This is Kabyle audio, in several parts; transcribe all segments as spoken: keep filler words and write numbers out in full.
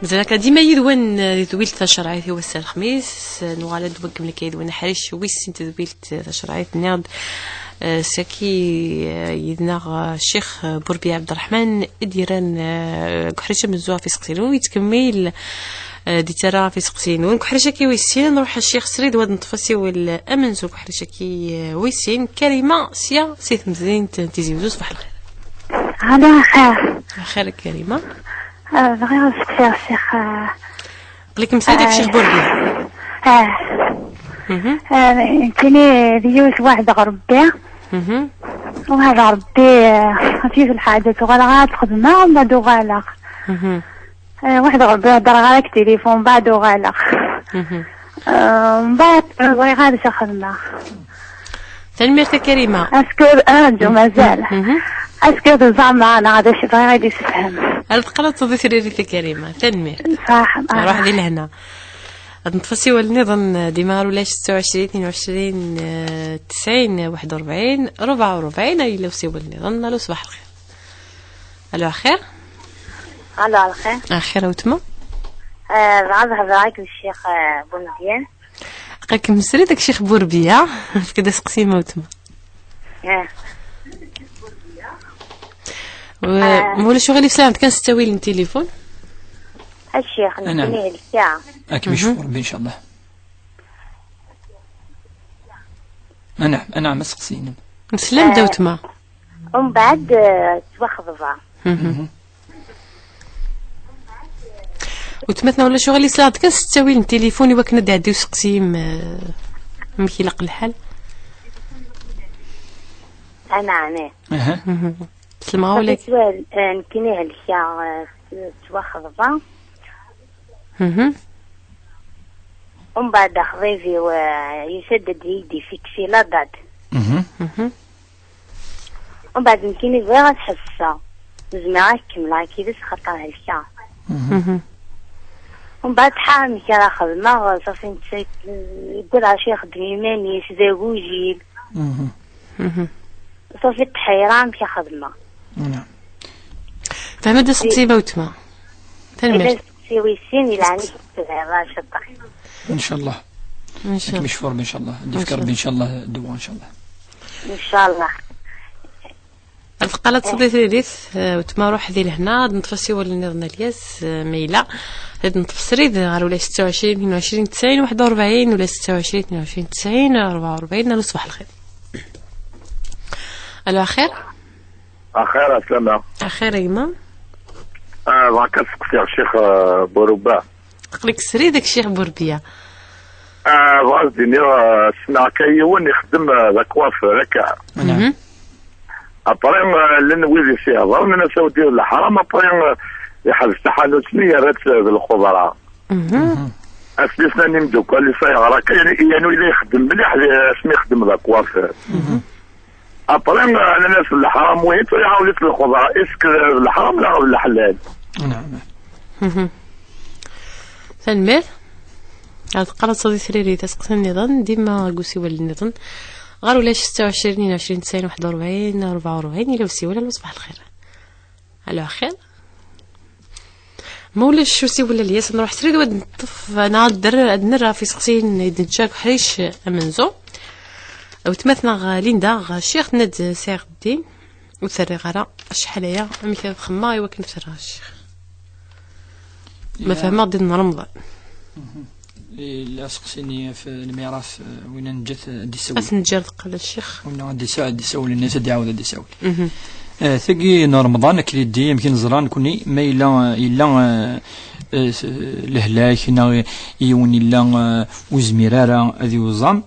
Mazal akka dima yid-wen, eh, di tedwilt tacerɛit i wass-a lexmis, eh, nuɣal ad d-nkemmel akka yid-wen aḥric wis sin tedwilt, eh, tacerɛit, nniɣ-d, eh, saki, eh, yid-neɣ, eh, Ccix, eh, Burbi Ɛebderreḥman, i d-yerran, eh, deg uḥric amenzu ɣef iseqsiyen-nwen, yettkemmil, eh, di tara ɣef iseqsiyen-nwen. Deg uḥric-agi wis sin, nruḥ ɣer Ccix srid, wa d-neṭṭef asiwel amenzu deg uḥric-agi, eh, wis sin. Karima, sya, si temdint n Tizi Wezzu, ṣbaḥ lxir. Ala xir. Xir a Karima. Ah, bɣiɣ ad steqsiɣ ccix, ah, Qlikem srid ak ah, ccix Burbi. Ah. Mhm. Ah, nekkini d yiwet waḥed ɣer Rebbi. Mhm. Waḥed ɣer Rebbi, ah, ɣef yiwet lḥaǧa, tuɣaleɣ ad xedmeɣ, mbaɛd uɣaleɣ. Mhm. Ah, waḥed ɣer Rebbi, heddreɣ ara deg tilifun, mbaɛd uɣaleɣ. Mhm. Ah, mbaɛd, ah, bɣiɣ ad xedmeɣ. Tanemmirt a Karima. Est-ce que, ah, ǧu, mazal. Mhm. Est-ce que teẓram neɣ d acu bɣiɣ ad d-issefhem? Ar teqqel ad teḍḍi tririt a Karima. Tanemmirt. Ṣaḥ, ah. Ruḥ di lehna. Ad neṭṭef asiwel nniḍen, dima ɣer ulac ستة وعشرين اثنين وعشرين تسعين واحد وأربعين أربعة وأربعين, ay yella usiwel nniḍen. Alo, ṣbaḥ lxir. Alo, axir? Alo, axir. Axir a wetma. Ah, bɣiɣ ad hedreɣ akked ccix, ah, Bumedyan. Aql-ikem srid ak ccix Burbiya, efk-d aseqsi i wetma. Ah. Ma ulac uɣilif, sɛant kan s ttawil n tilifun. A ccix, nekkini helkeɣ. Ad kem-icfu Rebbi, incallah. Anɛam, anɛam, aseqsi-inem. Neslam-d a wetma. Umbeɛd, eh, ttwaxeḍbeɣ. Mhm. Wetma-tneɣ ulac uɣilif, sɛant kan s ttawil n tilifun i wakken ad d-iɛeddi useqsi-m, eh, amek ilaq lḥal. Anɛam. Aha. Mhm. Selmeɣ ula. Nekkini helkeɣ, eh, ttwaxeḍbeɣ. Mhm. Umbeɛd axḍib-iw, eh, yusa-d ad iyi-d-ifikisi la date. Mhm. Mhm. Umbeɛd nekkini bɣiɣ ad ḥebseɣ. Ur zmireɣ ad kemmleɣ akka yid-s xaṭer helkeɣ. Mhm. Mhm. Umbeɛd ḥar amek ara xedmeɣ, ṣafi netta yewwi-d ɛaci ixeddem iman-is, d agujil. Mhm. Mhm. Ṣafi tḥeyra amek ara xedmeɣ. Naam. Fehmeɣ-d aseqsi-m a wetma. Tanemmirt. Ila aseqsi wis sin, yelhan-ik tebɛiḍ aciṭṭaḥ. Incallah. Incallah. Ad kem-icfu Rebbi, incallah. Ad d-yefk Rebbi, incallah, ddwa, incallah. Incallah. Ad teqqal ad teḍḍi tririt, eh, wetma ruḥ di lehna, ad neṭṭef asiwel nniḍen a Lyas, eh, ma yella. Ad neṭṭef srid ɣer ula ستة وعشرين اثنين وعشرين تسعين واحد وأربعين, ula ستة وعشرين اثنين وعشرين تسعين أربعة وأربعين. Alo, ṣbaḥ lxir. Alo, axir? Axir, aslama. Axir a gma. Ah, bɣiɣ ad seqsiɣ ccix, ah, Buruba. Aql-ik srid ak ccix Burbiya. Ah, bɣiɣ ad d-iniɣ, ah, ssneɣ akka yiwen ixeddem, ah, d akwafir, akka. Mhm. Après, ah, llan wid i s-ihedren, nnan-as awdi d leḥram, après, ah, iḥbes taḥanut-nni, yerra-tt d lxeḍra. Mhm. Asmi snan imdukal-is ayɣer akka, yani, yani yella ixeddem mliḥ di, asmi ixeddem d akwafir. Mhm. Après, nnan-as d leḥram, wihin tura iɛawed-itt d lxeḍra. Est-ce que d leḥram neɣ d leḥlal? Naam. Mhm. Tanemmirt. Ad teqqar ad tseḍi tririt aseqsi nniḍen, dima deg usiwel nniḍen. Ɣer ulac ستة وعشرين اثنين وعشرين تسعين واحد وأربعين أربعة وأربعين, ila usiwel, alo ṣbaḥ lxir. Alo, axir. Ma ulac usiwel a Lyas, nruḥ srid, ad neṭṭef, neɣ ad nerr-, ad nerr ɣef iseqsiyen i d-neǧǧa deg uḥric amenzu. Wetma-tneɣ Linda, ccix, tenna-d sɛiɣ ddin, ur t-rriɣ ara. Acḥal aya, amek ad xemmeɣ i wakken ad t-rreɣ a ccix? Ma fehmeɣ ddin n Remḍan. Mhm. Ila aseqsi-nni ɣef lmiras, eh, win neǧǧa-t ad d-isawel. Ad t-neǧǧ ar deqqal a ccix. Win ad d-isa-, ad d-isawel, nnan-as ad d-iɛawed ad d-isawel. Mhm. Eh, tagi n Remḍan, akken i d-, amek i neẓra nekkni, ma yella, yella, eh, eh, s-, lehlak neɣ yiwen yella, eh, ur yezmir ara ad yuẓam,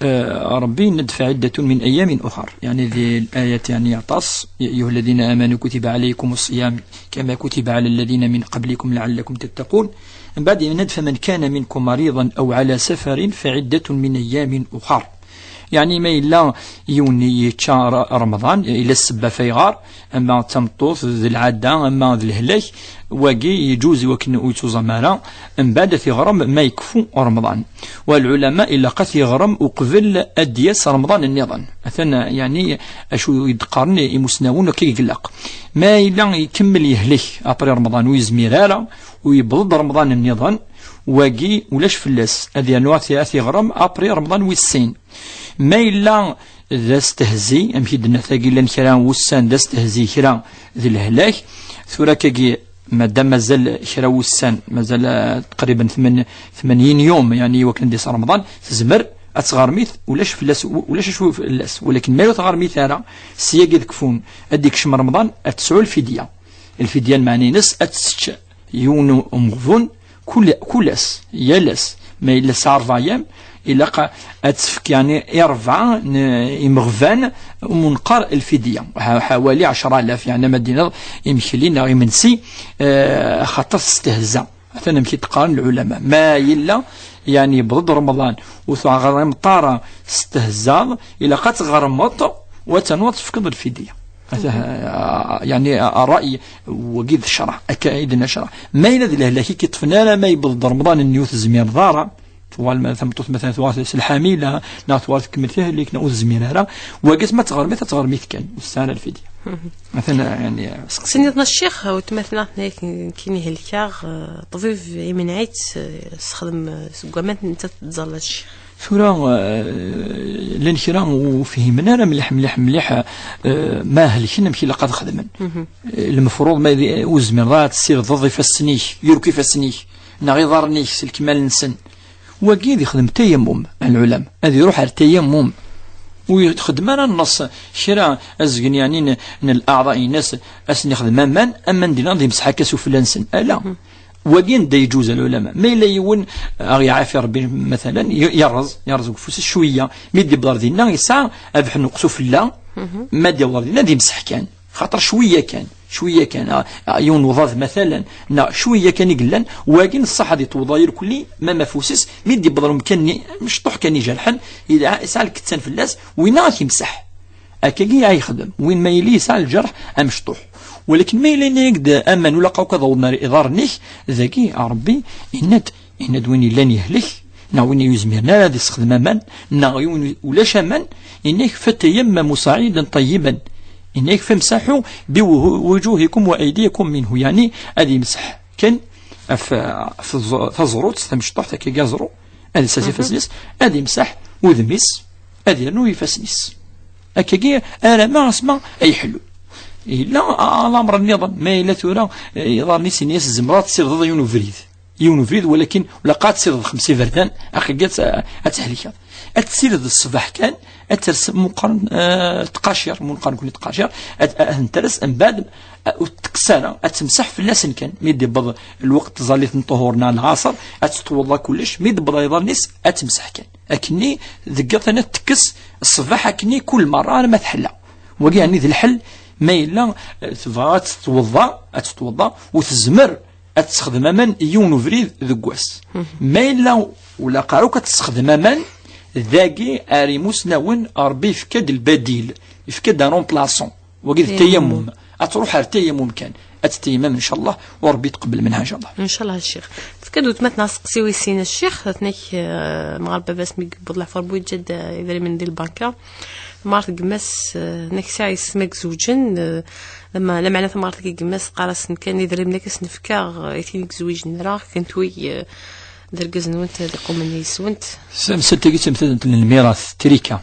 eh, Ṛebbi yenna-d فعدة من أيام أخر. Yeɛni di layat, yeɛni aṭas, يا أيها الذين آمنوا كتب عليكم الصيام كما كتب على الذين من قبلكم لعلكم تتقون. Mbeɛd yenna-d فمن كان منكم مريضا أو على سفر فعدة من أيام أخر. Yeɛni ma yella yiwen yečča Remḍan, yella ssebba f ayɣar, ama d tameṭṭut, d lɛada, ama d lehlak, wagi yeǧuz i wakken ur yettuẓam ara, mbeɛd ad t-iɣrem ma yekfu Remḍan. Wa lɛulama ilaq ad t-iɣrem uqbel ad d-yas Remḍan nniḍen. Atan, yeɛni, acu i d-qqaren imusnawen akka i ilaq. Ma yella ikemmel yehlek après Remḍan, ur yezmir ara, u yewweḍ-d Remḍan nniḍen, wagi ulac fell-as, ad yernu ad t-, ad t-iɣrem après Remḍan wis sin. Ma yella d astehzi, amek i d-nenna tagi, llan kra wussan d astehzi, kra d lehlak, tura akkagi, madam mazal kra wussan, mazal, eh, tqriben tmen-, tmanyin yum, yeɛni, i wakken ad d-yas Remḍan, tezmer ad tɣermit, ulac fell-as, ulac acu fell-as. Walakin ma ur tɣermit ara, s yagi ad kfun, ad d-ikcem Remḍan, ad tesɛu lfidya. Lfidya, lmeɛna-ines, ad tečč yiwen umeɣbun kul, kul ass, yal ass. Ma yella tesɛa rebɛa yam, ilaq ad tefk, yeɛni, i rebɛa n imeɣban, umunqar lfidya. Ha-, ḥawali ɛecra alaf, yeɛni, ma d-tiniḍ imekli neɣ imensi, eh, axaṭer testehza. Atan amek i d-qqaren lɛulama. Ma yella, yeɛni, yewweḍ-d Remḍan, ur teɣrimeḍ ara, testehzaḍ, ilaq ad tɣermeḍ, u ad ternuḍ ad tefkeḍ lfidya. Ata-, ah, yeɛni, ah, ṛṛay wagi d ccṛeɛ, akka i d-yenna ccṛeɛ. Ma yella d lehlak i k-iṭṭfen ara ma yewweḍ-d Remḍan-nni ur tezmireḍ ara, tuɣal ma, tameṭṭut, matalan, tuɣal s lḥamila, neɣ tuɣal tkemmel tehlek, neɣ ur tezmir ara, wagi ma teɣrem-it, ad teɣrem-it kan, ur tesɛi ara lfidya. Atan, yeɛni, seqsi nniḍen a ccix, weltma-tneɣ tenna-yak nekkini helkeɣ, eh, ṭṭbib imenɛ-itt, eh, sexdem, eh, seg waman netta tẓalla a ccix. Tura, eh, llan kra ur fhimen ara mliḥ, mliḥ, mliḥ, eh, ma helken amek ilaq ad xedmen. Eh, lmefruḍ ma d-, ur tezmireḍ ara ad tessirdeḍ ifassen-ik, yurk ifassen-ik, neɣ iḍarren-ik s lekmal-nsen. Wagi ad ixdem tayammum, a lɛulam, ad iruḥ ar tayammum. Ur ixeddem ara nneṣ kra azgen, yeɛni, n, n leɛḍa-ines, ad sen-ixdem aman, aman dinna ad imseḥ akka sufella-nsen. Ala. Wagi anda yeǧuz, a lɛulama. Ma yella yiwen, a ɣ-iɛafi Rebbi, matalan, y-, yerreẓ, yerreẓ deg ufus-is cwiya. Mi d-iwweḍ ar dinna, yesɛa abeḥnuq sufella, ma d-iwweḍ ar dinna, ad imseḥ kan. Xaṭer cwiya kan, cwiya kan, a, a, yiwen uḍad, matalan, neɣ cwiya kan i yellan, wagi n ṣṣeḥ ad itwuḍa irkelli, ma, ma afus-is, mi d-iwweḍ ar umkan-nni, mecṭuḥ kan ijerḥen, yesɛa, yesɛa lkettan fell-as, winna ad t-imseḥ. Akkagi i yexdem win ma yili yesɛa lǧerḥ amecṭuḥ. Walakin ma yella yenna-yak-d aman, ur ilaq akk ad awḍen ar iḍarren-ik, dagi, a Ṛebbi, yenna-d, yenna-d win yellan yehlek, neɣ win ur yezmiren ara ad yessexdem aman, neɣ yiwen ulac aman, yenna-yak, "Fatayammamu sa'idan tayyiban." Yenna-yak, "Famsaḥu biwujuhikum wa aydiyakum minhu." Yeɛni, ad yemseḥ kan ɣef, ɣef taẓ-, taẓrut tamecṭuḥt, akkagi aẓru, ad isers ifassen-is, ad imseḥ udem-is, ad yernu ifassen-is. Akkagi, arama asma ay ḥlu. Yella lamer nniḍen, ma yella tura, eh, iḍarren-is, ini-as, "Tzemreḍ ad tessirdeḍ yiwen ubrid." Yiwen ubrid, walakin ur ilaq ad tessirdeḍ xemsa iberdan, axagi ad, ad tehlikeḍ. Ad tessired ṣṣbeḥ kan, ad ters muqaren, eh, tqacir, muqaren kuni tqacir, ad, ad ten-ters, mbeɛd, eh, ur tekkes ara, ad temseḥ fell-asen kan. Mi d-iwweḍ lweqt tẓallit n ṭuhur neɣ lɛaṣer, ad teṭweḍ kullec, mi d-iwweḍ iḍarren-is, ad temseḥ kan. Akkenni deg yiḍ ad tekkes ṣṣbeḥ akkenni kul merra arma teḥla. Wagi, yeɛni, d lḥel, ma yella, eh, tebɣa ad tettweḍḍa, ad tettweḍḍa, u tezmer ad tessexdem aman i yiwen ubrid deg wass. Ma yella ur ilaq ara akk ad tessexdem aman, dagi ar imusnawen Ṛebbi yefka-d lbadil, yefka-d un remplaçant. Wagi d tayammum. Ad truḥ ar tayammum kan. Ad tettayammam, ncallah, u Ṛebbi yetqebbel menha, ncallah. Ncallah, a ccix. Tefka-d weltma-tneɣ aseqsi wis sin, a ccix, tenna-k, eh, mɣer baba-s mi yewweḍ leɛfu, Ṛebbi yeǧǧa-d, eh, idrimen di lbanka. Tamɣart n gma-s, eh, tenna-k sɛiɣ yessetma i izewǧen, eh, lama-, lameɛna tamɣart-agi n gma-s teqqar-asen kan idrimen-agi ad sen-fkeɣ, eh, i tin i izewǧen ara, kan twi, eh, d argaz-nwent ad iqumen yis-went. Tamsalt-agi d tamsalt n lmirat, trika.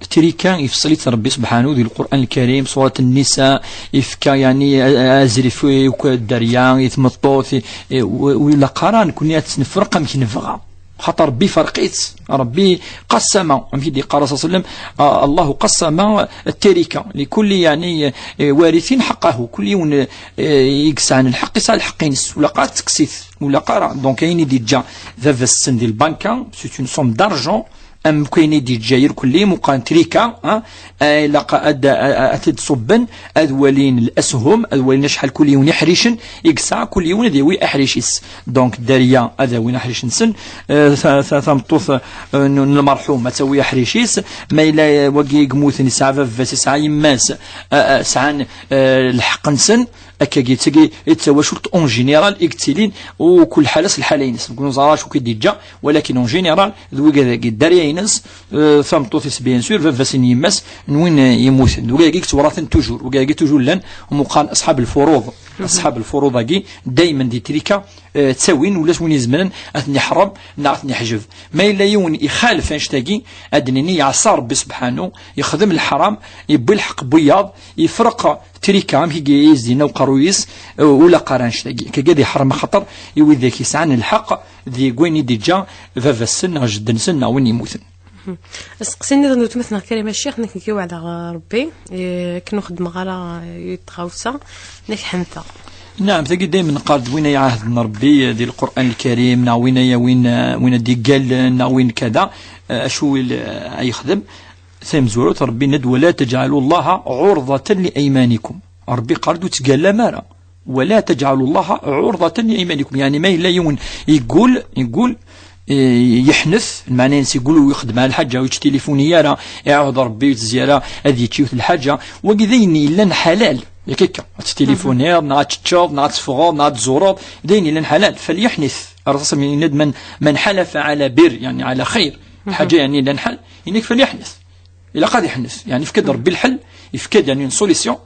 Trika ifṣel-itt Ṛebbi subḥanu di Lqur'an Lkarim, surat Nnisa, ifka, yeɛni, a-, a-, azrif i, i dderya, i tmeṭṭut, i, i, ur ilaq ara nekni ad tt-nefreq amek nebɣa. Xaṭer Ṛebbi iferq-itt. Ṛebbi qasama, amek i d-yeqqar Rasul sallam, a-, Allahu qasama ttarika, likulli, yeɛni, e, warithin ḥaqqahu, kul yiwen, e, i yesɛan lḥeqq, yesɛa lḥeqq-ines, ur ilaq ara tekkes-it, ur ilaq ara. Donc, ayen i d-yeǧǧa baba-s-sen di lbanka, c'est une somme d'argent, Am wayen i d-yeǧǧa irkelli, meqqar trika, ah, ilaq ad, ad, ad t-id-ṣubben, ad walin l'ashum, ad walin acḥal kul yiwen iḥricen i yesɛa, kul yiwen ad yawi aḥric-is. Donc, dderya ad awin aḥric-nsen, eh, ta-, ta-, tameṭṭut, eh, n, n lmerḥum ad tawi aḥric-is, ma yella, eh, wagi i yemmuten yesɛa baba-s, yesɛa yemma-s, eh, eh, sɛan, eh, lḥeqq-nsen, Akkagi, tagi d tawacult en général i yettilin, u kul ḥala s lḥala-ines. Nekk ur neẓra acu k-id-yeǧǧa, walakin en général, d wigad-agi, dderya-ines, eh, tameṭṭut-is, bien sûr, baba-s n yemma-s, n win, eh, yemmuten. D wigad-agi i yettwaraten toujours. Wigad-agi toujours llan, umi qqaren aṣḥab lfuruḍ. Aṣḥab lfuruḍ-agi, daymen di trika, eh, ttawin, ulac win izemren ad ten-iḥrem neɣ ad ten-iḥjeb. Ma yella yiwen ixalef annect-agi, ad d-nini yeɛṣa Rebbi sebḥanu, yexdem leḥram, yewwi lḥeqq n wiyaḍ, yefreq trika, amek i s-d-yenna uqerruy-is, eh, ur ilaq ara annect-agi. Akka ad iḥrem axaṭer i widak yesɛan lḥeqq di wayen i d-iǧǧa baba-sen neɣ jedden-sen neɣ win yemmuten. Asteqsi nniḍen n weltma-tneɣ Karima Ccix, nekk nekk weɛdeɣ Rebbi, eh, akken ur xeddmeɣ ara, eh, i tɣawsa, nekk ḥenteɣ. Naɛam, tagi daymen neqqar-d win ay iɛahden Rebbi, eh, di Lqur'an Lkarim, neɣ win ay, win, eh, win ad d-iggallen, neɣ win kada, eh, acu i l-, ay yexdem? Tamezwarut, Rebbi yenna-d: "ولا تجعلوا الله عرضة لأيمانكم." Rebbi yeqqar-d ur ttgallam ara. "ولا تجعلوا الله عرضة لأيمانكم." Yeɛni ma yella yiwen yeggul, yeggul, eh, yeḥnet, lmeɛna-ines yeggul ur yexdem ara lḥaǧa, ur yettilifuni ara, iɛuhed Rebbi, ur yetezzi ara ad yečč yiwet lḥaǧa, wagi d ayen yellan ḥalal. Yak akka, ad tettilifuniḍ, neɣ ad teččeḍ, neɣ ad teffɣeḍ, neɣ ad tzureḍ, d ayen yellan ḥalal. فليحنث. Ṛṛasul yenna-d: "من، من حلف على بر، يعني على خير." Lḥaǧa, yeɛni, yellan ḥal, yenna-k: "فليحنث." Ilaq ad iḥennet. Yeɛni, yefka-d Rebbi lḥel, yefka-d, yeɛni, une solution.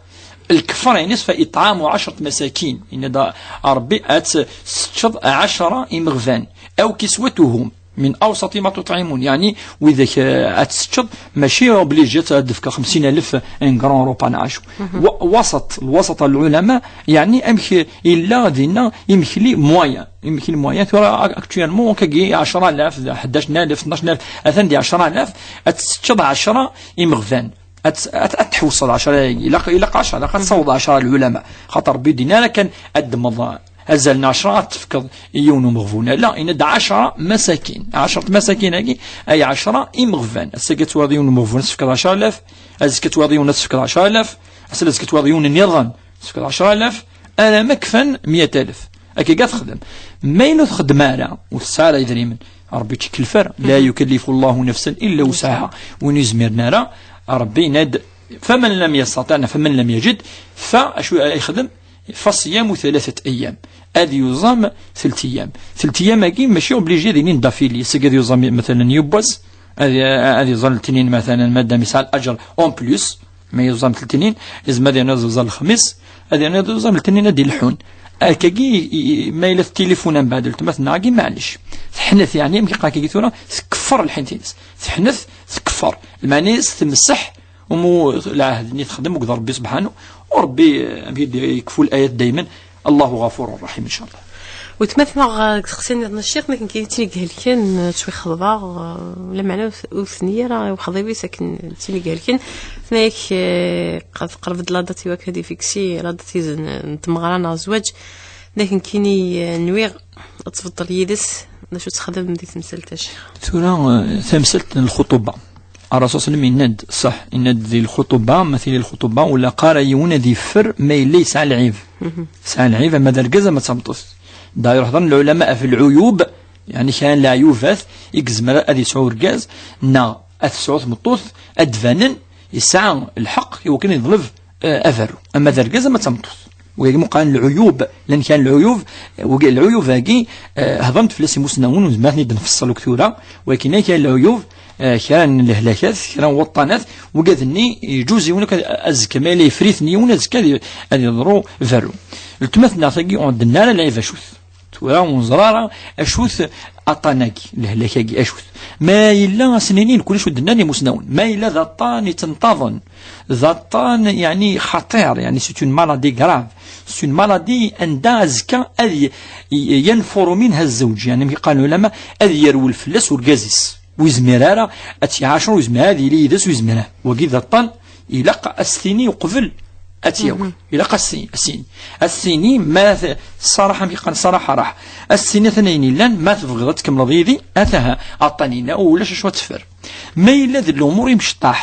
Lkefara-ines: "فإطعام عشرة مساكين." Yenna-d Rebbi ad teččeḍ ɛecra imeɣban. "أو كسوتهم من أوسط ما تطعمون." Yeɛni, widak, eh, ad teččeḍ, mačči obligé ad d-tefkeḍ xemsin alef, un grand repas neɣ acu. Wa-, wasaṭ, lwasaṭ n lɛulama, yeɛni, amek yella dinna imekli moyen. Imekli moyen, tura, actuellement, akkagi ɛecra alaf, ḥdac alaf, tnac alaf, atan di ɛecra alaf, ad teččeḍ ɛecra imeɣban. Ad, ad, ad tḥewṣeḍ ɛecra, ilaq, ilaq ɛecra, ilaq ad tessawḍeḍ ɛecra lɛulama. Xaṭer Rebbi ur d-yenni ara kan ad d-temmeḍ azal n ɛecra ad tefkeḍ i yiwen umeɣbun. La, yenna-d ɛecra masakin. Ɛecra masakin-agi, ay ɛecra imeɣban. Ass-agi ad twaḍ yiwen umeɣbun, ad tefkeḍ ɛecra alaf. Azekka ad twaḍ yiwen, ad tefkeḍ ɛecra alaf. Ass-a azekka ad twaḍ yiwen nniḍen, ad tefkeḍ ɛecra alaf. Alamma kfan meyya alaf. Akka i texdem. Ma yella ur txeddem ara, ur tesɛi ara idrimen, Rebbi ur tt-ikellef ara. لا يكلف الله نفسا إلا وسعها. Win ur yezmiren ara, Rebbi yenna-d: "فمن لم يستطع، neɣ فمن لم يجد", fa acu ay yexdem? فصيام ثلاثة أيام. Ad yuẓam telt ayyam. Telt ayyam-agi mačči obligé ad ilin d'affilée. Ass-agi ad yuẓam, matalan, yiwwas, ad, ad yuẓam letnin, matalan, madam yesɛa l'ajer en plus, ma yuẓam letnin, yezmer ad yernu ad yuẓam lexmis, ad yernu ad yuẓam letnin ad d-ileḥḥun. Akkagi, i, i, ma yella tettilifun mbeɛd weltma-tneɣ-agi, maɛlic. Teḥnet, yeɛni, amek i qqaren akkagi tura, tkeffer lḥint-ines. Teḥnet, tkeffer. Lmeɛna-s temseḥ umu lɛahd-nni texdem akked Rebbi subḥanu, u Rebbi, eh, amek i d-yekfu layat daymen, Allahu ɣafurun raḥim, incallah. Weltma-tneɣ, eh, deg teqsiṭ-nniḍen a ccix, nekk nekkini d tin ihelken, eh, ttwixeḍbeɣ, eh, lameɛna ur t-, ur tni ara i uxḍib-is akken d tin ihelken. Tenna-yak, eh, qed tqerreb-d la date i wakken ad ifiksi, la date n, n tmeɣra neɣ zzwaǧ. Nekk nekkini, eh, nwiɣ ad tbeṭṭel yid-s. D acu txedmem di temsalt a ccix? Tura, eh, tamsalt n lxuṭuba. Ṛṛasul صلى الله عليه وسلم yenna-d, ṣṣeḥ, yenna-d di lxuṭuba, ma tili lxuṭuba, ur ilaq ara yiwen ad yeffer ma yella yesɛa lɛib. Yesɛa lɛib, ama d argaz, ama d tameṭṭut. D'ailleurs, hedren lɛulama ɣef lɛuyub, yeɛni kra n leɛyubat i yezmer ad yesɛu urgaz, neɣ ad tesɛu tmeṭṭut, ad d-banen, yesɛa lḥeqq i wakken yeḍleb, eh, aberru. Ama d argaz, ama d tameṭṭut. Wigi meqqar lɛuyub, llan kra n lɛuyub, eh, wigi, lɛuyub-agi, eh, hedren-d fell-as imusnawen, ur nezmir ad ten-id-nfeṣṣel akk tura, walakin kra n lɛuyub, eh, kra n lehlakat, kra n waṭṭanat, wigad-nni, yeǧuz yiwen akk ad, azekka, ma yella yeffer-iten yiwen, azekka ad y-, ad yeḍru berru. Weltma-tneɣ tagi, ur d-tenni ara lɛib acu-t. Tura ur neẓri ara acu-t aṭṭan-agi, lehlak-agi, acu-t. Ma yella, ad s-nini, kullec ur d-nnan imusnawen. Ma yella d aṭṭan yettenṭaḍen, d aṭṭan, yeɛni, xaṭir, yeɛni, c'est une maladie grave. C'est une maladie anda azekka ad y-, y-, ينفر منها الزوج, yeɛni, amek i qqaren lɛulama, ad yerwel fell-as urgaz-is. Ur yezmir ara ad tt-iɛacer, ur yezmir ara ad yili yid-s, ur yezmir ara. Wagi d aṭṭan, ilaq ad s-tini uqbel ad tt-yawi. Ilaq ad s-tini, ad s-tini, ad s-tini, ma t-, ṣṣaraḥa, amek i qqaren, ṣṣaraḥa raḥ. Ad s-tini atan ayen yellan, ma tebɣiḍ ad tkemmleḍ yid-i, ataha, aṭṭan-inna, ulac acu ad teffer. Ma yella d lumuṛ imecṭaḥ,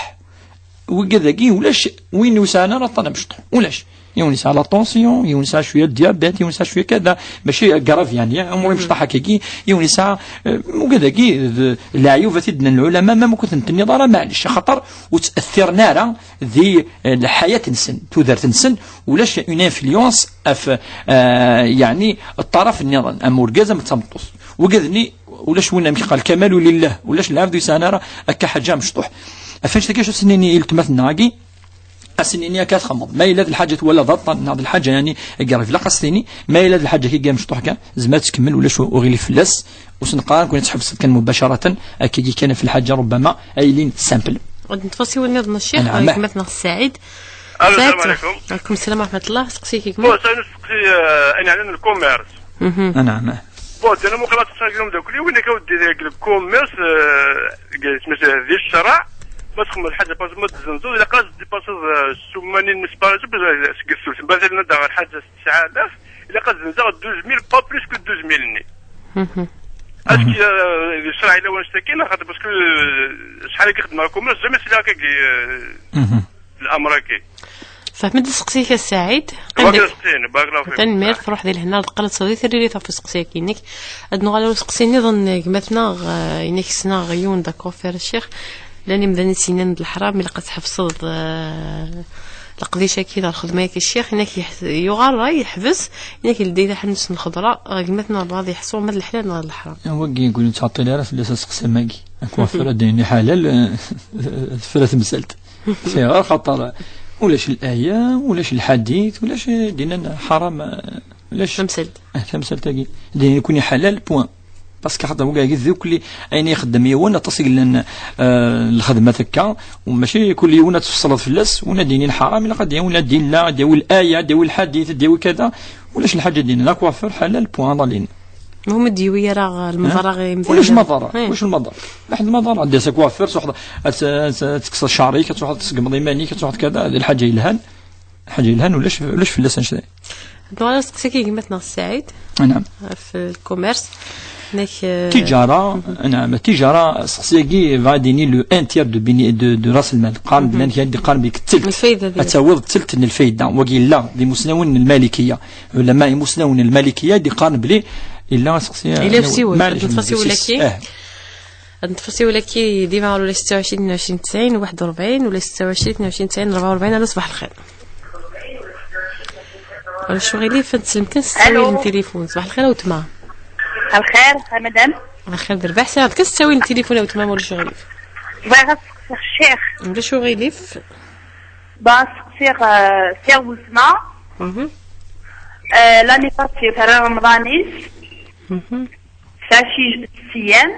wigad-agi ulac win ur sɛan ara aṭṭan amecṭuḥ, ulac. Yiwen yesɛa la tension, yiwen yesɛa cwiya diabète, yiwen yesɛa cwiya kada, mačči grave, yeɛni, umur imecṭaḥ akkagi, yiwen yesɛa, eh, wigad-agi d leɛyubat i d-nnan lɛulama, ma ur ten-tenniḍ ara, maɛlic, axaṭer ur tt'attiren ara di, eh, lḥayat-nsen, tudert-nsen, ulac une influence ɣef, eh, yeɛni, ṭṭaraf nniḍen, am urgaz, am d tameṭṭut. Wigad-nni, ulac win amek qal, kamalu lillah, ulac lɛebd ur yesɛan ara akka ḥaǧa amecṭuḥ. Ɣef wannect-agi acu s-nini i weltma-tneɣ-agi? As-nini akka txemmeḍ. Ma yella d lḥaǧa twala d aṭṭan, neɣ d lḥaǧa, yeɛni, i grave, ilaq as-tini. Ma yella d lḥaǧa akka amecṭuḥ kan, tzemmer ad tkemmel, ulac u-, uɣilif fell-as. Ur s-neqqar ara nekkni ad tḥebseḍ kan mubacaratan, akkagi kan ɣef lḥaǧa rubbama ay yilin simple. Ad neṭṭef asiwel nniḍen a ccix, anɛam, gma-tneɣ Saɛid. Alo, Saɛid, salam alaikum. Alaikum salam wa rahmatullah. Seqsi-k gma. Bon, ça, nesteqsi, euh, ayen yeɛnan le commerce. Mhm. Anɛam. Bon, d ana muqel ad teqsa grum dakli, win akka weddi deg le commerce, euh, deg tmeslihat di ccreɛ, ma txemmeḍ lḥaǧa, parce que ma tzenzuḍ, ilaq ad tdipasiḍ, euh, ssuma-nni n mesparat, seg ssus, ma tella daɣ lḥaǧa s tesɛa alaf, ilaq ad zenzeɣ douze mille, pas plus que douze mille-nni. Mhm. Est-ce que, euh, di ccreɛ yella wannect-agi, neɣ xaṭi, parce que, euh, acḥal akka xedmeɣ le commerce, jamais sliɣ akka, euh, Mhm. L'amr-agi. Fehmed aseqsi-k a Saɛid. Qqim deg-, tanemmirt, ruḥ di lehna, ad qqel ad tawḍi tiririt ɣef useqsi-agi-inek. Ad nuɣal ar useqsi nniḍen, gma-tneɣ, eh, inek ssneɣ yiwen d akufir, ccix. Llan imdanen i s-yennan d leḥram, ilaq ad tḥebseḍ, eh, leqdic-agi neɣ lxedma-agi, ccix. Inek yeḥ-, yuɣal ray, yeḥbes, inek yeldi taḥanut n lxeḍra, eh, gma-tneɣ bɣa ad yeḥṣu ma d leḥlal neɣ d leḥram. Wagi yeggul ur nettɛeṭṭil ara fell-as aseqsi am wagi. Akufir ad d-yini ḥalal, eh, tefra temsalt. Fiɣer xaṭer ulac laya, ulac lḥadit, ulac d-yennan ḥaram, ulac. Tamsalt. Ah, tamsalt-agi. D-yennan nekkni ḥalal, point. Parce que xaṭer wagi d dukli ayen ixeddem yiwen, aṭas i yellan, eh, lxedmat akka, u mačči kul yiwen ad tfeṣleḍ fell-as, win ad d-yinin ḥaram, ilaq ad d-yawi, ad d-yella, ad d-yawi laya, ad d-yawi lḥadit, ad d-yawi kada, ulac lḥaǧa d-yennan akufir ḥalal, point, ḍalin. Muḥ ur d-yewwi ara lmaḍara i yimdanen. Ulac lmaḍara, ulac lmaḍara. Laḥed lmaḍara, ad d-yas akufir, ad truḥeḍ ad, ad, ad tekkseḍ cceɛr-ik, ad truḥeḍ ad tseggmeḍ iman-ik, ad truḥeḍ kada, d lḥaǧa yelhan. Lḥaǧa yelhan, ulac, ulac fell-as annect-a. Ad nuɣal ar useqsi-agi gma-tneɣ Saɛid. Anɛam. Ɣef lkumers. Nek, eh, tijara, anɛam, tijara, seqsi-agi, bɣa ad d-yini le un tiers de bini-, de, de ras lmal. Qqaren belli, mhm, amek ad d-qqaren belli ttelt. Lfayda. Ad tawiḍ ttelt n lfayda. Wagi yella d imusnawen n lmalikiya. Ulama imusnawen n lmalikiya i d-iqqaren belli yella aseqsi, yella, eh, usiwel, maɛlic, ad neṭṭef asiwel-agi. Eh. Ad neṭṭef asiwel-agi dima ɣer ula ستة وعشرين اثنين وعشرين تسعين واحد وأربعين، ula ستة وعشرين اثنين وعشرين أربعة وأربعين. Alo, ṣbaḥ lxir. Ulac uɣilif, ad nsellem kan s ttawil n tilifun. Ṣbaḥ lxir a wetma. Lxir a madam. Lxir d rrbeḥ, sɛiɣ-d kan s ttawil n tilifun a wetma, ma ulac uɣilif. Bɣiɣ ad seqsiɣ ccix. Ulac uɣilif. Ba seqsiɣ, eh, seqsiɣ weltma. Mhm. Eh, l'année passée, terra Remḍan-is. Mhm. Tesɛa ci-, ssiyam.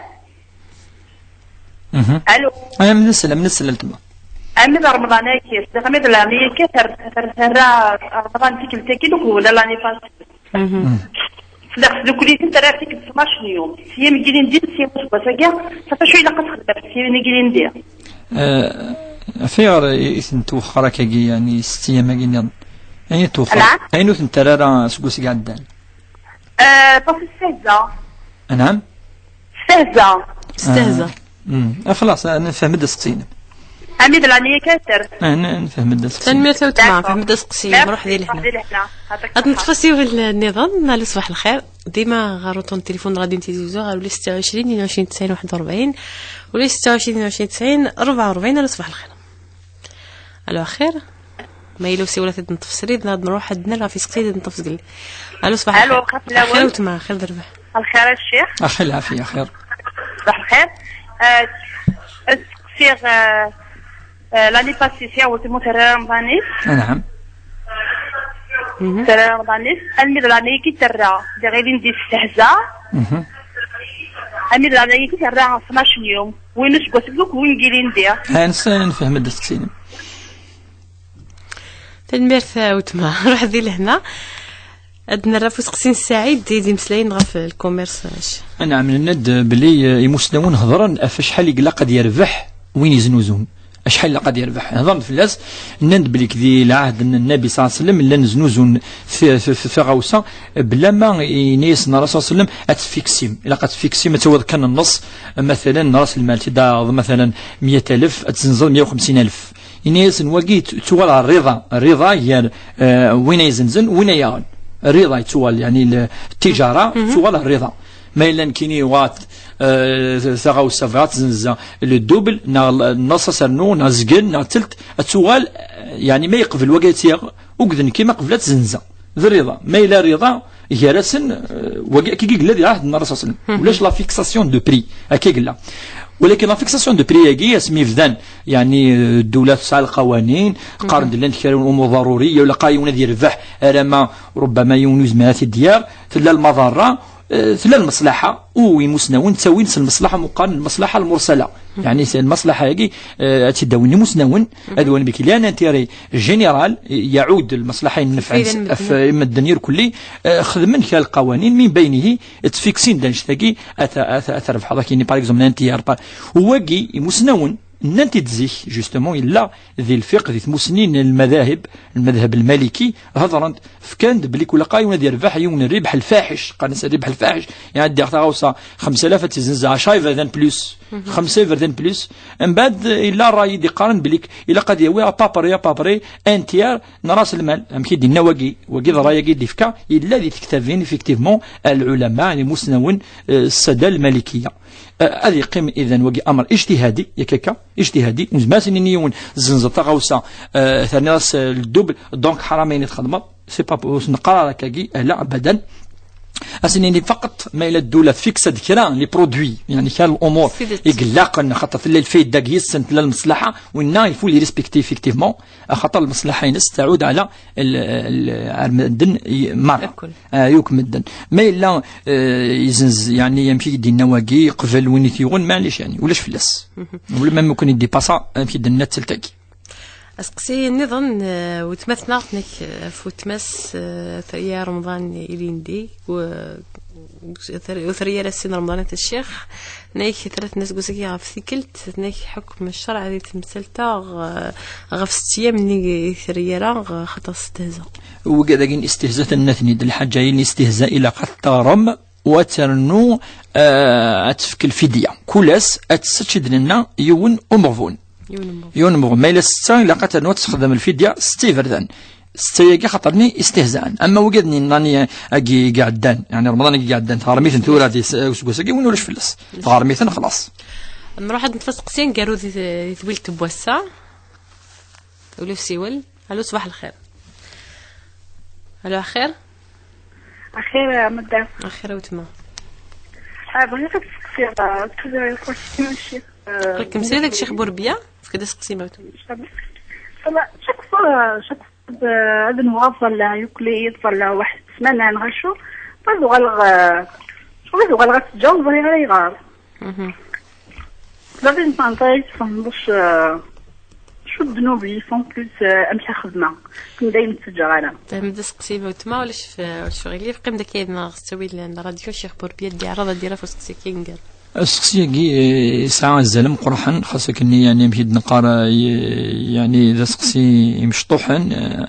Mhm. Alo. Am nesla, am nesla, weltma. Armi d Remḍan-agi, sliɣ armi d l'année-agi ter-, ter-, terra Remḍan tikkelt-agi, donc, wala l'année passée. Mhm. Mhm. Sliɣ tdukli-ten terra tikkelt tnac n yum. Sya mi ilindi, sya useggas-agi, safi acu ilaq ad texdem, sya mi ilindi. Eh, ɣef ayɣer i, i ten-twexxer akkagi, yeɛni, s ssiyam-agi nniḍen? Ayen i twexxer, naɛam? Ayen ur ten-terra ara seg waseg iɛeddan? Eh, ṭṭef stehza. Anɛam? Stehza. Stehza. Ah, mm. Ah, xlaṣ, ah, nefhem-d aseqsi-inem. Ami d l'année-agi kan ter. Ah, n-, nefhem-d aseqsi. Tanemmirt a wetma, d'accord, nefhem-d aseqsi-inem, d'accord, ruḥ di lehna. Ruḥ di lehna. Ad neṭṭef asiwel nniḍen, alo ṣbaḥ lxir. Dima ɣer uṭṭun n tilifun n Radio Tizi Uzzu, ɣer ula ستة وعشرين اثنين وعشرين تسعين واحد وأربعين، ula ستة وعشرين اثنين وعشرين تسعين أربعة وأربعين، alo ṣbaḥ lxir. Alo, axir. Ma yella usiwel ad t-id-neṭṭef srid, ad nruḥ ad nerr ɣef iseqsiyen ad neṭṭef zgelli. Alo, ṣbaḥ lxir. Alo, xaf lawan. Axir a wetma, axir d rrbeḥ. Lxir a ccix. Axir lɛafiya, axir. Ṣbaḥ lxir. Eh, seqsiɣ, eh, eh, l'année passée, sya weltma terra Remḍan-is. Anɛam. Mhm. Terra Remḍan-is. Almi d l'année-agi terra, diɣ ilindi testehza. Mhm. Almi d l'année-agi terra tnac n yum. Win useggas akk, win ilindi. Ha, nes-, nefhem-d aseqsi-inem. Tanemmirt a wetma. Ruḥ di lehna. Ad nerr ɣef useqsi n Saɛid, d imeslayen ɣef lkumers. Anɛam, nenna-d belli, eh, imusnawen hedren ɣef acḥal i ilaq ad yerbeḥ win iznuzun. Acḥal ilaq ad yerbeḥ? Hedren-d fell-as, nnan-d belli di lɛahd n Nnabi ṣalla Llahu ɛalayhi wa sallam llan znuzun ti-, ti-, ti-, tiɣawsa, bla ma ini-asen Rasul ṣalla Llahu ɛalayhi wa sallam ad tfiksim. Ilaq ad tfiksim, ad tawiḍ kan nneṣ, matalan, n ras lmal, ti d-taɣeḍ, matalan, meyya alef, ad tzenzeḍ meyya u xemsin alef. Ini-asen wagi yettuɣal ɣer rriḍa, rriḍa gar, eh, win ay izenzen, win ay yaɣen. Rriḍa yettuɣal, yani, le-, ttijara, tettuɣal ɣer rriḍa. Ma yella nekkini uɣat, eh, taɣawsa bɣiɣ ad tzenzeɣ le double, neɣ l-, neɣ asernu, neɣ zgen, neɣ telt, ad tuɣal, eh, yani ma yeqbel wagi ad tt-yaɣ, ugd nekki ma qbel ad tzenzeɣ. D rriḍa. Ma yella rriḍa, gar-asen, eh, wagi akka i yella di ɛahd n Rasul ṣalla Llahu ɛalayhi wa sallam. Ulac la fixation de prix, akka i yella. Walakin la fixation de prix-agi, asmi bdan, yani, eh, ddula tesɛa lqawanin, qqaren-d llant kra n umur ḍaruriya, ur ilaq ara yiwen ad yerbeḥ, ara ma rubbama yiwen ur yezmir ad t-id-yaɣ, tella lmaḍarra, eh, tella lmaslaḥa, u imusnawen ttawin s lmaslaḥa, meqqar lmaslaḥa lmursala. Yani, s lmaslaḥa-agi, eh, ad tt-id-awin imusnawen, ad wan bik, il y a un intérêt général, yaɛud lmaslaḥa-ines, lfayda n medden irkelli, eh, xedmen kra lqawanin, min baynihi, ttfiksin-d annect-agi, ad t-, ad t-, ad t-rebḥeḍ akini, par exemple, un tiers, par-, u wagi, imusnawen, nnan-t-id zik, justement, yella di lfiqh, di tmusni n lmadahib, lmadhab lmaliki, hedren-d, fkan-d belli kul aqay ad yerbeḥ yiwen rribḥ lfaḥic, qqaren-as rribḥ lfaḥic, iɛeddi ɣer taɣawsa xemsa alaf ad tt-izenz ɛecra iberdan plus, xemsa iberdan plus, mbeɛd yella ṛṛay i d-iqqaren belli ilaq ad yawi à peu près, à peu près, un tiers n ras lmal, amek i d-yenna wagi, wagi d ṛṛay-agi i d-ifka, yella di tektabin, effectivement, lɛulama, imusnawen, eh, ssada lmalikiya. Eh, ad yeqqim idan wagi amr ijtihadi, yak akka, ijtihadi, ur nezmir ad s-nini yiwen zzenzeḍ taɣawsa, eh, terniḍ-as, eh, le double, donc ḥaram ayen i txedmeḍ, c'est pas, ur s-neqqar ara akkagi, ala, abadan. Ad s-nini faqet ma yella ddula tfiksa-d kra, les produits, yani kra n lumuṛ i ilaqen, xaṭer tella lfayda deg yes-sen, tella lmeṣlaḥa, winna il faut les respecter effectivement, axaṭer lmeṣlaḥa-ines taɛud ɛla l-, l-, ar medden i-, merra. Ah, yakk medden. Ma yella, eh, izenz, yani, amek i d-yenna wagi, qbel win i t-yuɣen, maɛlic, yani, ulac fell-as. Ula ma mumkin i d-ipasa, amek i d-nenna ttelt-agi. Aseqsi nniḍen, eh, weltma-tneɣ, tnek, eh, ɣef weltma-s, eh, terya Remḍan ilindi, u-, u-, ter-, ur terri ara sin Remḍanat Ccix, tnek, terra-t-ines deg usaki ɣef tikkelt, tnek, ḥukm ccerɛ di temsalt-a, eh, ɣef sett ayyam nni i terri ara, eh, xaṭer testehza. Wigad-agi n istihza, tenna-ten-id lḥaǧa-yi n istihza, ilaq ad t-teɣrem, u ad ternu, eh, ad tefk lfidya. Kul ass ad tessečč, i d-nenna, yiwen umeɣbun. Yiwen umeɣbun. Yiwen umeɣbun. Ma yella setta, ilaq ad ternu ad texdem lfidya setta iberdan. Setta-agi xaṭer-nni istihzan. Ama wigad-nni nnan-, agi i iɛeddan, yani Remḍan agi i iɛeddan, tɣerm-iten tura di s-, useggas-agi, win ulac fell-as. Tɣerm-iten, xlaṣ. Nruḥ ad neṭṭef aseqsi aneggaru di t-, di twilt n wass-a. Ula usiwel. Alo, ṣbaḥ lxir. Alo, axir? Axir, a madam. Axir a weltma. Ah, bɣiɣ ad seqsiɣ, ah, tura, ccix, ah, qqlek msir deg Ccix Burbiya, fk-d aseqsi ma weltma. Chaque fois, chaque fois, ah, ad nwaḍ ẓalla, yukli, ẓalla, waḥed ssmana, neɣ acu, ad uɣaleɣ, ah, ad uɣaleɣ ad teǧǧaw, ẓriɣ ara ayɣer. Mhm. Ẓriɣ n tanta i tfehmeḍ, ah, Acu ddnub yif en plus, eh, amek a xedmeɣ? Kem dayem ur ttaǧǧaɣ ara. Fehmed aseqsi ma weltma, ulac f-, ulac ɣilif, qqim daki neɣ s ttawil n ṛṛadyu, Ccix Burbiya ad d-iɛreḍ ad d-irr ɣef useqsi-agi. Aseqsi-agi, eh, yesɛa azal ameqqran, xas akken, yani, amek i d-neqqar, eh, y-, yani, d aseqsi imecṭuḥen, eh,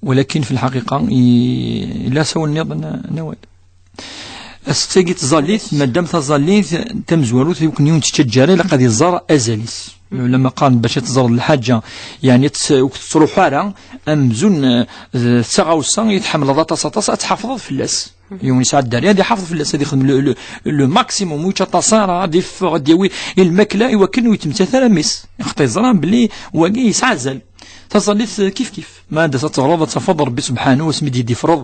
walakin fi lḥaqiqa, i-, yella asawen nniḍen, eh, n awal. Aseqsi-agi n tẓallit, madam, taẓallit tamezwarut, i wakken yiwen tettaǧǧa ara, ilaq ad iẓer azal-is. Lɛulama qqaren bac ad teẓreḍ lḥaǧa, yani, ad tt-, ur tettruḥ ara, amzun, eh, d taɣawsa i tḥemmleḍ aṭas, aṭas, ad tḥafḍeḍ fell-as. Yiwen yesɛa dderya, ad iḥafeḍ fell-as, ad ixdem le, le, le maximum, ur yečči aṭas ara, ad iffeɣ, ad yawi i lmakla, i wakken ur yettmettat ara mmi-s. Xaṭi yeẓra belli wagi yesɛa azal. Taẓallit kif kif. Ma anda ad teɣreḍ, ad tafeḍ Rebbi subḥanahu, asmi d-i-d-ifreḍ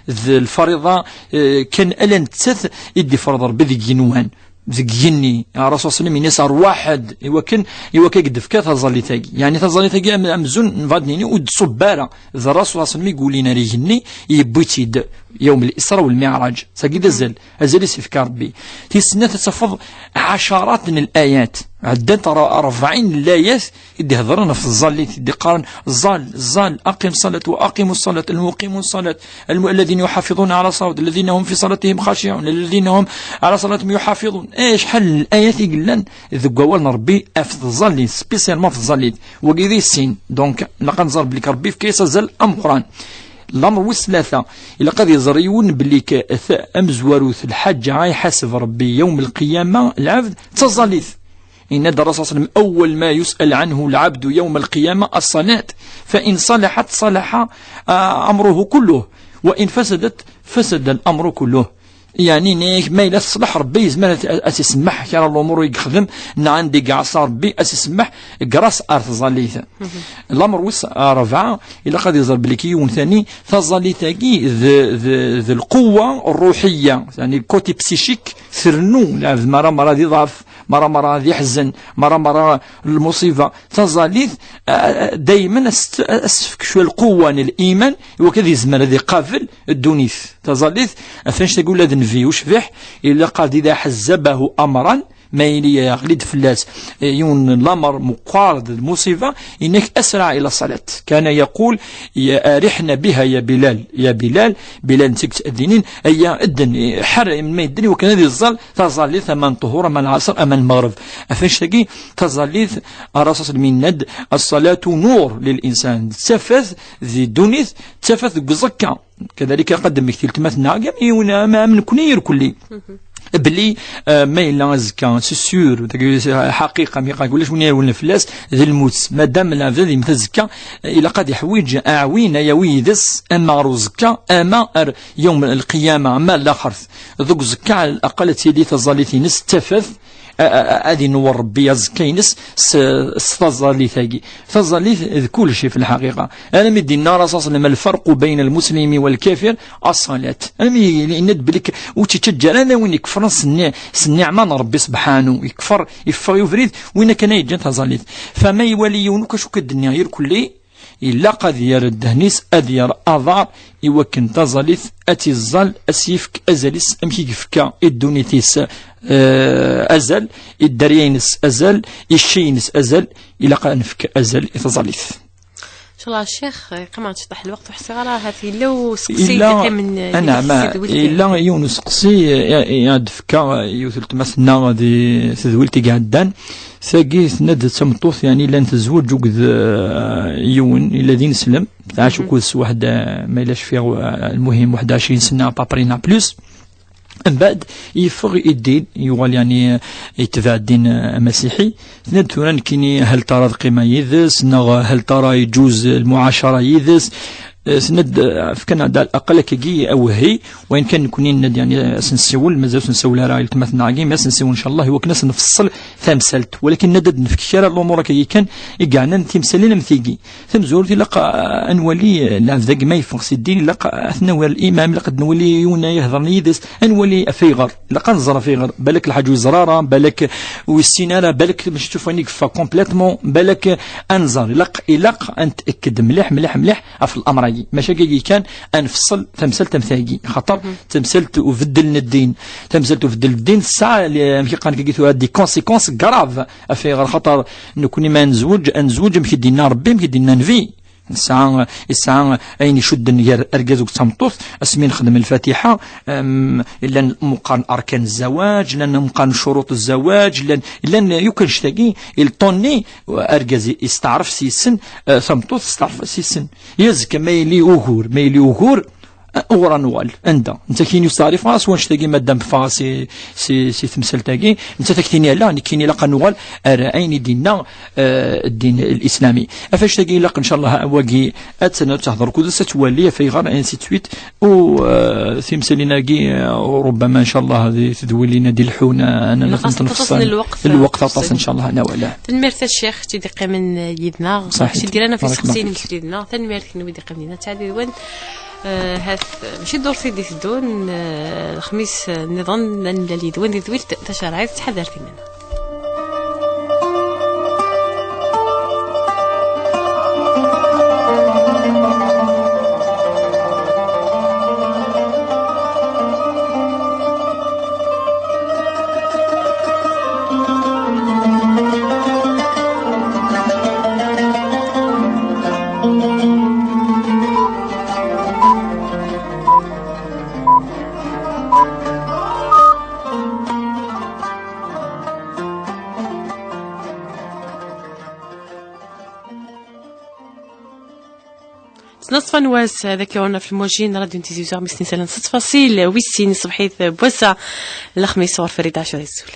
d lfariḍa, eh, kan ala nettat i d-ifreḍ Rebbi deg yigenwan, deg yigenni. Ṛṛasul ṣalla Llahu ɛalayhi wa sallam yenna-as: "Rwaḥ-d, i wakken, i wakken ad k-d-fkeɣ taẓallit-agi." Yani taẓallit-agi am-, amzun, nebɣa ad d-nini, ur d-tṣubb ara. D Ṛṛasul ṣalla Llahu ɛalayhi wa sallam i yulin ar igenni, yewwi-tt-id yawm al-Isra wal Miɛraǧ. Tagi d azal. Azal i s-ifka Rebbi. Tis snat, ad tafeḍ ɛacarat n l-ayat. Ɛeddant ṛ-, ṛebɛin n layat i d-ihedṛen ɣef tẓallit, i d-iqqaren: "Ẓal, ẓal, أقم الصلاة وأقيموا الصلاة، المقيمون الصلاة، الم-، الذين يحافظون على الصلاة، الذين هم في صلاتهم خاشعون، الذين هم على صلاتهم يحافظون." Eh, acḥal n layat i yellan deg wawal n Ṛebbi ɣef tẓallit, spécialement ɣef tẓallit. Wagi d sin. Donc, nlaq ad nẓer belli Ṛebbi yefka-yas azal ameqqran. Lamer wis tlata, ilaq ad iẓer yiwen belli k-, t-, amezwaru, lḥaǧa ay iḥaseb Ṛebbi yawm lqiyama lɛebd d taẓallit. Yenna-d Ṛṛasul صلى الله عليه وسلم: "أول ما يسأل عنه العبد يوم القيامة الصلاة، فإن صلحت صلح، آه، أمره كله، وإن فسدت فسد الأمر كله." Yeɛni, nek, ma yella teṣleḥ, Ṛebbi yezmer ad, ad s-isemmeḥ kra n lumuṛ i yexdem, neɣ anda i iɛṣa Ṛebbi, ad s-isemmeḥ, grâce ar tẓallit. Lamer wis ṛebɛa, ilaq ad iẓer belli ki yiwen tani, taẓallit-agi d, d, d lquwwa ṛṛuḥiyya, yeɛni, le côté psychique, trennu lɛebd mara mara ad iḍɛef, mara mara ad iḥzen, mara mara lmuṣiba. Taẓallit, a, a, daymen as-, as-tefk cwiya lquwwa n liman, i wakken ad yezmer ad iqabel ddunit. Taẓallit, ɣef annect-agi ula d nnbi ucbiḥ, ilaq ad إذا حزبه أمرا, ma yili yeɣli-d fell-as, eh, yiwen n lamer meqqar d lmuṣiba, yenna-k: "أسرع إلى الصلاة." كان يقول: "يا أرحنا بها يا بلال، يا بلال." Bilal netta yettadinin, aya, dden, ḥer, ma yedden, i wakken ad iẓẓal taẓallit, ama n ṭṭuhur, ama n lɛaṣer, ama n lmeɣreb. Ɣef annect-agi, taẓallit, Ṛṛasul صلى الله عليه وسلم yenna-d: "الصلاة نور للإنسان." D tafat di ddunit, d tafat deg uẓekka. Kadalik, ilaq ad d-nemmekti weltma-tneɣ, am yiwen, am, am nekni irkelli. Belli, eh, ma yella azekka, c'est sûr, tagi, eh, ḥaqiqa, mi qqar ulac win irewlen fell-as, d lmut. Madam lɛebd ad yemmet azekka, eh, ilaq ad iḥwiǧ aɛwin, ad yawi yid-s, ama ɣer uẓekka, ama ar yawm lqiyama, ama ar laxert. Deg uẓekka, ɛla laqal ad tili taẓallit-ines d tafat, a, a, a, ad inewwer Ṛebbi aẓekka-ines s, s taẓallit-agi. Taẓallit d kullec fi lḥaqiqa. Alammi d-yenna Ṛṛasul صلى الله عليه وسلم: "الفرق بين المسلم والكافر الصلاة." Alammi yenna-d belli k-, ur tt-ittaǧǧa ara ala win ikefren s nni-, s nniɛma n Ṛebbi subḥanu. Yekfer, yeffeɣ i ubrid, win akken ay yeǧǧan taẓallit. Fama iwali yiwen akk acu k-d-nniɣ irkelli, ilaq ad yerr ddehn-is, ad yerr aḍar i wakken taẓallit ad tt-iẓẓal, ad s-yefk azal-is, amek i yefka i ddunit-is, eh, azal, i dderya-ines azal, i cci-ines azal, ilaq ad nefk azal i taẓallit. Inchallah, Cheikh, yeqqim-aɣ-d ciṭuḥ lweqt, ur ḥṣiɣ ara, ahat yella useqsi i d-yeqqimen, anɛam, yella yiwen useqsi, eh, i, i, ad d-tefka yiwet n weltma-tneɣ di tedwilt i iɛeddan. Tagi tenna-d d tameṭṭut, yeɛni, llan tezweǧ akked, eh, yiwen, yella d ineslem, tɛac akked-s waḥed, eh, ma yella cfiɣ, eh, lmuhim, waḥed ɛecrin sna, à peu près, neɣ plus. Mbeɛd, yeffeɣ i ddin, yuɣal, yeɛni, yetbeɛ ddin, eh, amasiḥi. Tenna-d tura nekkini, hal tara ad qqimeɣ yid-s, neɣ hal tara yeǧuz lmuɛacara yid-s? Eh, tenna-d, eh, fkan-aɣ-d ɛla laqal akkagi awehhi, wayen kan nekkni nenna-d, yeɛni, ad s-nsiwel, mazal ur s-nsiwel ara i weltma-tneɣ-agi, mais ad s-nsiwel, inchallah, i wakken ad s-nfeṣṣel tamsalt. Walakin nenna-d ad d-nefk kra n lumuṛ akka kan, i yeɛnan timsalin am tigi. Tamezwarut ilaq, ah, ad nwali, eh, lɛebd-agi ma yeffeɣ si ddin, ilaq, ah, ad t-nawi ɣer limam, ilaq ad nwali yiwen ad ihedṛen yid-s, ad nwali ɣef ayɣer, ilaq ad nẓer ɣef ayɣer, balak lḥaǧ ur yeẓri ara, balak ur yessin ara, balak mačči d tuffɣa i yeffeɣ complètement, balak, ah, ad nẓer, ilaq, ilaq ad nett'akked mliḥ, mliḥ, mliḥ ɣef l'amr-agi, mačči akka kan ad nfeṣṣel tamsalt am tagi, xaṭer tamsalt ubeddel n ddin, tamsalt ubeddel n ddin tesɛa, amek i qqaren akka tura, des conséquences graves. Ɣef ayɣer? Xaṭer nekkni ma nezweǧ, ad nezweǧ amek i d-yenna Ṛebbi, amek i d-yenna Nnbi. Nesɛa, yesɛa ayen icudden gar argaz akked tmeṭṭut, asmi nexdem lfatiḥa, em, llan meqqar n arkan zzawaj, llan meqqar n curuṭ zzawaj, llan, llan yakk annect-agi, il ṭonni, argaz yesteɛref s yes-sen, eh, tameṭṭut testeɛref s yes-sen. Yazekka ma yili ugur, ma yili ugur, Uɣur ad nuɣal? Anda? Netta kini ur steɛrif ara s wanect-agi, madam ffɣeɣ si, si, si temsalt-agi. Netta takti-nni ala, nekkini ilaq ad nuɣal ar ayen i d-inna, eh, ddin l-islami. Ɣef annect-agi ilaq, ncallah, wagi ad tt-, ad teḥḍer kudes, ad twali, af ayɣer, ainsi de suite. U, eh, timsalin-agi, eh, rubbama, ncallah, di tedwilin ad d-ilḥun, eh, ad ilaq aṭas n lweqt, lweqt aṭas, ncallah, ad nwali. Tanemmirt a Ccix, ti d-iqqimen yid-neɣ. Ṣaḥit. Ti d-iran ɣef iseqsiyen-nnek yid-neɣ. Tanemmirt kenwi d-iqqimen yid-neɣ. Ttɛeddi deg-wen. Eh, hat, mačči ddurt i d-iteddun, eh, lexmis, eh, nniḍen, ad nemlal yid-wen di tedwilt tacerɛit, ttḥadaret iman-nwen. Neṣfa n wass, d akka ɣur-neɣ f lmujin n Radio Tizi Uzzu, mi s-nisalen s ttfaṣil wis sin ṣṣbeḥit n wass-a, lexmis ɣur Farid Ɛacur Izul.